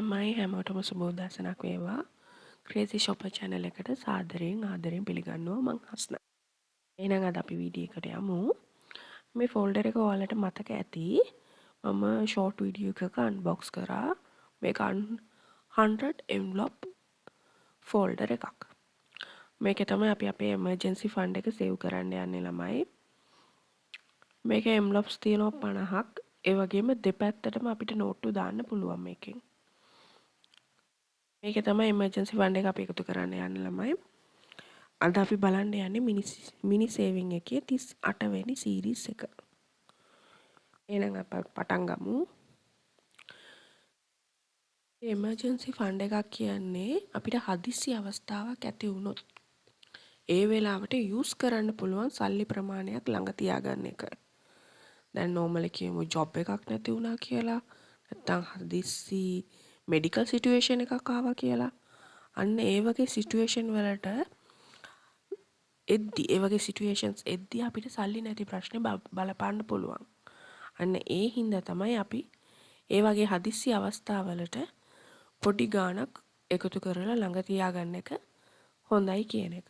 ළමයි හැමෝටම සුබ උදෑසනක් වේවා. ක්‍රේසි ෂොපර් චැනල් එකට සාදරයෙන් ආදරයෙන් පිළිගන්නවා මං හස්නා. එහෙනම් අද අපි වීඩියෝ එකට යමු. මේ ෆෝල්ඩර් එක ඔයාලට මතක ඇති. මම ෂෝට් වීඩියෝ එකක අන්බොක්ස් කරා. මේක 100 එන්වලොප් ෆෝල්ඩර් එකක්. මේකේ තමයි අපි අපේ එමර්ජන්සි ෆන්ඩ් එක සේව් කරන්න යන්නේ ළමයි. මේකේ එන්වලොප්ස් තියෙනවා 50ක්. ඒ වගේම දෙපැත්තටම අපිට නෝට්ටු දාන්න පුළුවන් මේකෙන්. මේකේ තමයි එමර්ජන්සි ෆන්ඩ් එක අපි එකතු කරන්න යන්නේ ළමයි. අද අපි බලන්න යන්නේ මිනි සේවිං එකේ 38 වෙනි සීරීස් එක. එහෙනම් අපි පටන් ගමු. එමර්ජන්සි ෆන්ඩ් එකක් කියන්නේ අපිට හදිසි අවස්ථාවක් ඇති වුණොත් ඒ වෙලාවට යූස් කරන්න පුළුවන් සල්ලි ප්‍රමාණයක් ළඟ තියාගන්න එක. දැන් නෝමලි කියමු ජොබ් එකක් නැති වුණා කියලා, නැත්නම් හදිසි මෙඩිකල් සිටුේෂන් එකක් ආවා කියලා. අන්න ඒ වගේ සිටුේෂන් වලට එද්දි, ඒ වගේ සිටුේෂන්ස් එද්දි අපිට සල්ලි නැති ප්‍රශ්නේ බලපාන්න පුළුවන්. අන්න ඒ හින්දා තමයි අපි ඒ වගේ හදිසි අවස්ථාවලට පොඩි ගාණක් එකතු කරලා ළඟ තියාගන්න එක හොඳයි කියන එක.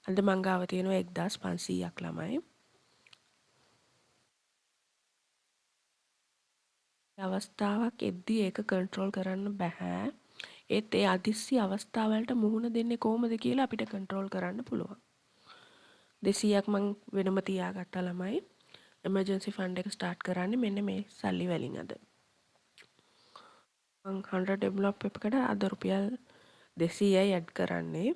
අද මං ගාව තියෙනවා 1500ක් ළමයි. අවස්ථාවක් එද්දි ඒක කන්ට්‍රෝල් කරන්න බැහැ. ඒත් ඒ හදිස්සි අවස්ථාවලට මුහුණ දෙන්නේ කොහොමද කියලා අපිට කන්ට්‍රෝල් කරන්න පුළුවන්. 200ක් මං වෙනම තියාගත්තා ළමයි. එමර්ජන්සි ෆන්ඩ් එක ස්ටාර්ට් කරන්නේ මෙන්න මේ සල්ලි වලින් අද. මං 100 එන්වලොප් එකකට අද රුපියල් 200යි ඇඩ් කරන්නේ.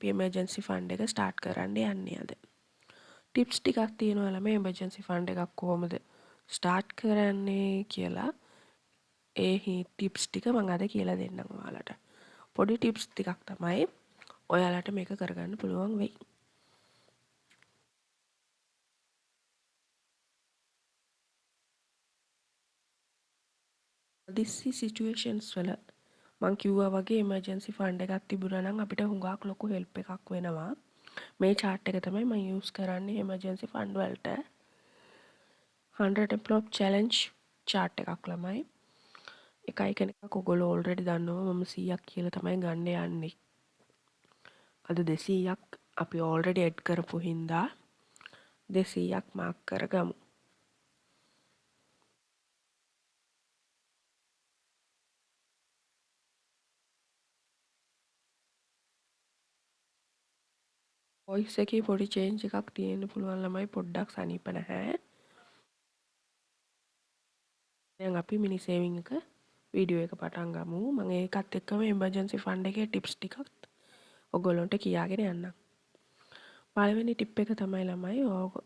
අපි එමර්ජන්සි ෆන්ඩ් එක ස්ටාර්ට් කරන්න යන්නේ අද. ටිප්ස් ටිකක් තියෙනවා ළමයි එමර්ජන්සි ෆන්ඩ් එකක් කොහොමද ස්ටාර්ට් කරන්නේ කියලා. ඒ ටිප්ස් ටික මං අද කියලා දෙන්නම් ඔයාලට. පොඩි ටිප්ස් ටිකක් තමයි ඔයාලට මේක කරගන්න පුළුවන් වෙයි. හදිස්සි සිටුේෂන්ස් වල මං කිව්වා වගේ එමර්ජන්සි ෆන්ඩ් එකක් තිබුණා නම් අපිට හුඟක් ලොකු හෙල්ප් එකක් වෙනවා. මේ චාට් එක තමයි මං යූස් කරන්නේ එමර්ජන්සි ෆන්ඩ් වලට. 100 එන්වලොප් චැලෙන්ජ් චාට් එකක් ළමයි. එක අයිකන් එකක් ඔයගොල්ලෝ ඔල්රෙඩි දන්නවා මම 100ක් කියලා තමයි ගන්න යන්නේ. අද 200ක් අපි ඔල්රෙඩි ඇඩ් කරපු හින්දා 200ක් මාක් කරගමු. වොයිස් එකේ පොඩි චේන්ජ් එකක් තියෙන්න පුළුවන් ළමයි, පොඩ්ඩක් සනීප නැහැ. දැන් අපි මිනි සේවිං එක වීඩියෝ එක පටන් ගමු. මම ඒකත් එක්කම එමර්ජන්සි ෆන්ඩ් එකේ ටිප්ස් ටිකක් ඔයගොල්ලන්ට කියාගෙන යන්නම්. පළවෙනි ටිප් එක තමයි ළමයි,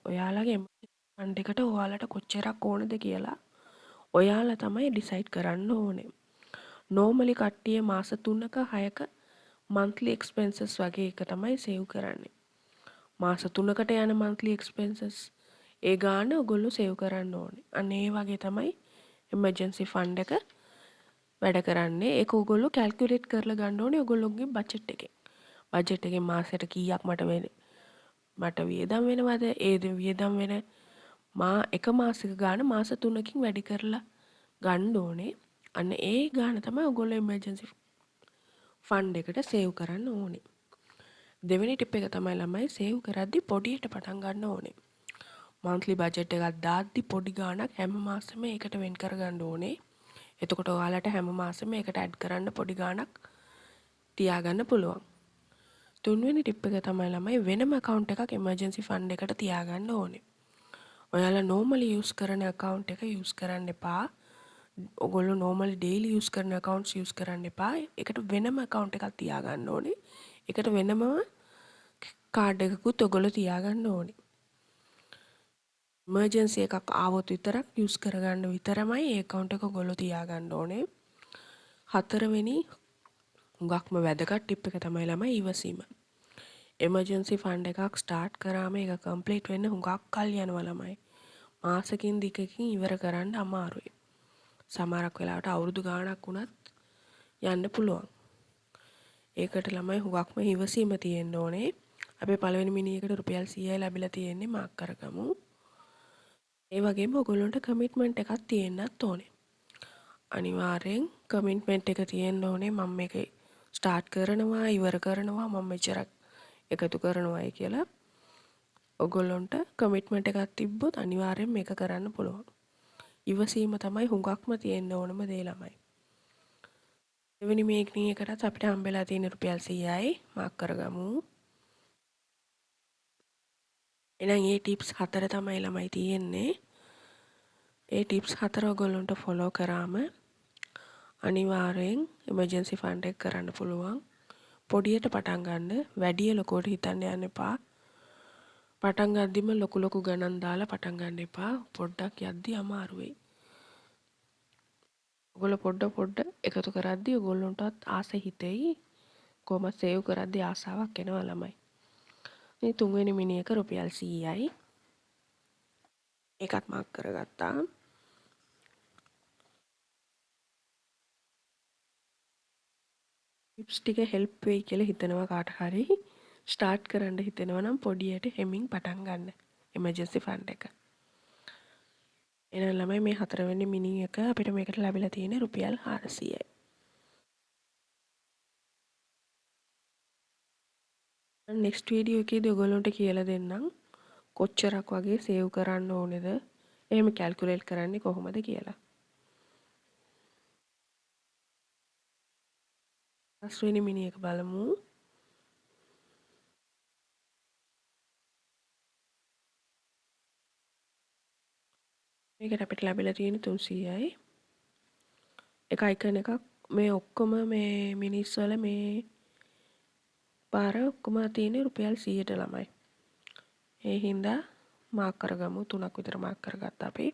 ඔයාලගේ එමර්ජන්සි ෆන්ඩ් එකට ඔයාලට කොච්චරක් ඕනද කියලා ඔයාලා තමයි ඩිසයිඩ් කරන්න ඕනේ. නෝමලි කට්ටිය මාස 3ක 6ක මන්ත්ලි එක්ස්පෙන්සස් වගේ එක තමයි සේව් කරන්නේ. මාස 3කට යන මන්ත්ලි එක්ස්පෙන්සස් ඒ ගාන ඔයගොල්ලෝ සේව් කරන්න ඕනේ. අන්න ඒ වගේ තමයි එමර්ජන්සි ෆන්ඩ් එක වැඩ කරන්නේ. ඒක ඔයගොල්ලෝ කැල්කියුලේට් කරලා ගන්න ඕනේ ඔයගොල්ලෝගේ බජට් එකෙන්. බජට් එකෙන් මාසෙට කීයක් මට වියදම් වෙනවද? ඒ වියදම් වෙන එක මාසික ගාන මාස 3කින් වැඩි කරලා ගන්න ඕනේ. අන්න ඒ ගාන තමයි ඔයගොල්ලෝ එමර්ජන්සි ෆන්ඩ් එකට සේව් කරන්න ඕනේ. දෙවෙනි ටිප් එක තමයි ළමයි, සේව් කරද්දි පොඩියට පටන් ගන්න ඕනේ. මන්ත්ලි බජට් එකක් දාද්දි පොඩි ගාණක් හැම මාසෙම ඒකට වෙන් කරගන්න ඕනේ. එතකොට ඔයාලට හැම මාසෙම ඒකට ඇඩ් කරන්න පොඩි ගාණක් තියාගන්න පුළුවන්. තුන්වෙනි ටිප් එක තමයි ළමයි, වෙනම ඇකවුන්ට් එකක් එමර්ජන්සි ෆන්ඩ් එකට තියාගන්න ඕනේ. ඔයාලා නෝමලි යූස් කරන ඇකවුන්ට් එක යූස් කරන්න එපා. ඔයගොල්ලෝ නෝමලි ඩේලි යූස් කරන ඇකවුන්ට්ස් යූස් කරන්න එපා. ඒකට වෙනම ඇකවුන්ට් එකක් තියාගන්න ඕනේ. ඒකට වෙනමම කාඩ් එකකුත් ඔයගොල්ලෝ තියාගන්න ඕනේ. එමර්ජන්සි එකක් ආවොත් විතරක් යූස් කරගන්න විතරමයි ඒ ඇකවුන්ට් එක ඔයගොල්ලෝ තියාගන්න ඕනේ. හතරවෙනි හුඟක්ම වැදගත් ටිප් එක තමයි ළමයි, ඉවසීම. එමර්ජන්සි ෆන්ඩ් එකක් ස්ටාර්ට් කරාම ඒක කම්ප්ලීට් වෙන්න හුඟක් කල් යනවා ළමයි. මාසකින් දෙකකින් ඉවර කරන්න අමාරුයි. සමහරක් වෙලාවට අවුරුදු ගාණක් වුණත් යන්න පුළුවන්. ඒකට ළමයි හුඟක්ම ඉවසීම තියෙන්න ඕනේ. අපේ පළවෙනි මිනි එකට රුපියල් 100යි ලැබිලා තියෙන්නේ, මාක් කරගමු. ඒ වගේම ඔයගොල්ලන්ට කමිට්මන්ට් එකක් තියෙන්නත් ඕනේ. අනිවාර්යෙන් කමිට්මන්ට් එක තියෙන්න ඕනේ. මම මේක ස්ටාර්ට් කරනවා, ඉවර කරනවා, මම මෙච්චරක් එකතු කරනවායි කියලා ඔයගොල්ලන්ට කමිට්මන්ට් එකක් තිබ්බොත් අනිවාර්යෙන් මේක කරන්න පුළුවන්. ඉවසීම තමයි හුඟක්ම තියෙන්න ඕනම දේ ළමයි. දෙවෙනි මේකින් එකටත් අපිට හම්බෙලා තියෙන රුපියල් 100යි මාක් කරගමු. එහෙනම් මේ ටිප්ස් 4 තමයි ළමයි තියෙන්නේ. ඒ ටිප්ස් 4 ඔයගොල්ලන්ට ෆලෝ කරාම අනිවාර්යෙන් එමර්ජන්සි ෆන්ඩ් එක කරන්න පුළුවන්. පොඩියට පටන් ගන්න, වැඩිය ලොකුවට හිතන්න යන්න එපා. පටන් ගද්දිම ලොකු ලොකු ගණන් දාලා පටන් ගන්න එපා. පොඩ්ඩක් යද්දි අමාරු වෙයි. ඔයගොල්ලෝ පොඩ පොඩ එකතු කරද්දි ඔයගොල්ලන්ටත් ආස හිතෙයි. කොහොමද සේව් කරද්දි ආසාවක් එනවා ළමයි. මේ තුන්වෙනි මිනි එක රුපියල් 100යි. ඒකත් මාක් කරගත්තා. ටිප්ස් ටික හෙල්ප් වෙයි කියලා හිතනවා කාට හරි. ස්ටාර්ට් කරන්න හිතෙනවා නම් පොඩියට හෙමින් පටන් ගන්න එමර්ජන්සි ෆන්ඩ් එක. එහෙනම් ළමයි මේ හතරවෙනි මිනි එක අපිට මේකට ලැබිලා තියෙන්නේ රුපියල් 400යි. නෙක්ස්ට් වීඩියෝ එකේදී ඔයගොල්ලන්ට කියලා දෙන්නම් කොච්චරක් වගේ සේව් කරන්න ඕනේද, එහෙම කැල්කියුලේට් කරන්නේ කොහොමද කියලා. පස්වෙනි මිනි එක බලමු. මේකට අපිට ලැබිලා තියෙන 300යි. එක අයිකන් එකක් මේ ඔක්කොම මේ මිනිස් වල මේ පාර ඔක්කොම තියෙන්නේ රුපියල් 100ට ළමයි. ඒ හින්දා මාක් කරගමු. තුනක් විතර මාක් කරගත්තා අපි.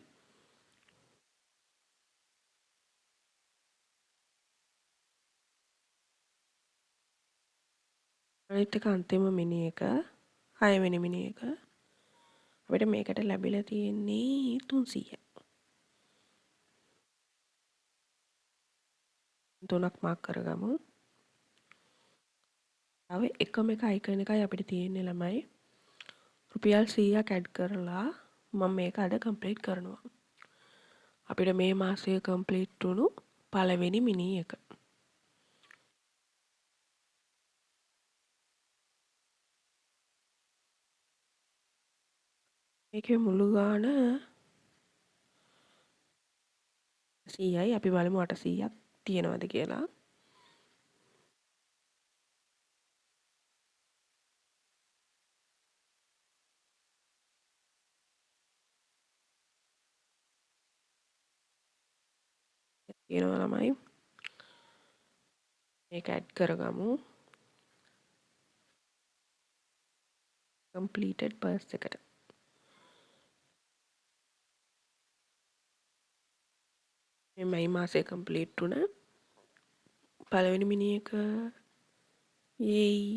අනිත් එක අන්තිම මිනි එක, හයවෙනි මිනි එක. අපිට මේකට ලැබිලා තියෙන්නේ 300. තුනක් මාක් කරගමු. තව එකම එක අයිකන් එකයි අපිට තියෙන්නේ ළමයි. රුපියල් 100ක් ඇඩ් කරලා මම මේක අද කම්ප්ලීට් කරනවා. අපිට මේ මාසය කම්ප්ලීට් වුණු පළවෙනි මිනි එක. මේකේ මුළු ගාන 100යි. අපි බලමු 800ක් තියෙනවද කියලා. තියෙනවා ළමයි. මේක ඇඩ් කරගමු. කම්ප්ලීටඩ් පර්ස් එකට. මේ මැයි මාසයේ කම්ප්ලීට් වුණ පළවෙනි මිනි එක. යේයි.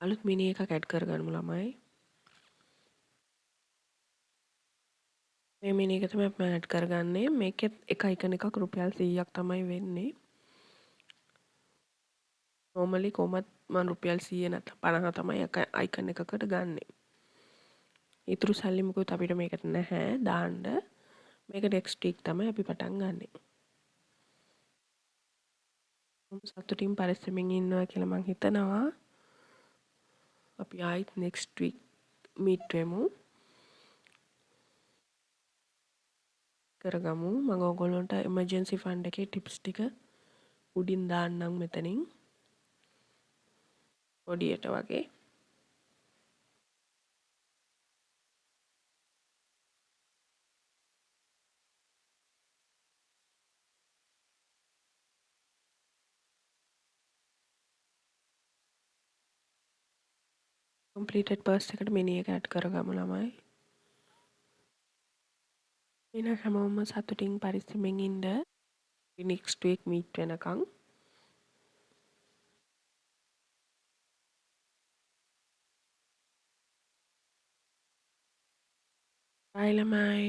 අලුත් මිනි එකක් ඇඩ් කරගමු ළමයි. මේ මිනි එක තමයි අපි ඇඩ් කරගන්නේ. මේකෙත් එක අයිකන් එකක් රුපියල් 100ක් තමයි වෙන්නේ. නෝමලි කොහොමත් මං රුපියල් 100 නැත්නම් 50 තමයි අයිකන් එකකට ගන්නෙ. ඉතුරු සල්ලි මොකුත් අපිට මේකට නැහැ දාන්න. මේක නෙක්ස්ට් වීක් තමයි අපි පටන් ගන්නෙ. මම සතුටින් පරිස්සමෙන් ඉන්නවා කියලා මං හිතනවා. අපි ආයිත් නෙක්ස්ට් වීක් මීට් වෙමු. කරගමු. මම ඔයගොල්ලන්ට එමර්ජන්සි ෆන්ඩ් එකේ ටිප්ස් ටික උඩින් දාන්නම් මෙතනින්. පොඩියට වගේ. කම්ප්ලීටඩ් පර්ස් එකට මිනි එක ඇඩ් කරගමු ළමයි. එහෙනම් හැමෝම සතුටින් පරිස්සමෙන් ඉන්න. නෙක්ස්ට් වීක් මීට් වෙනකන්. බයි ළමයි.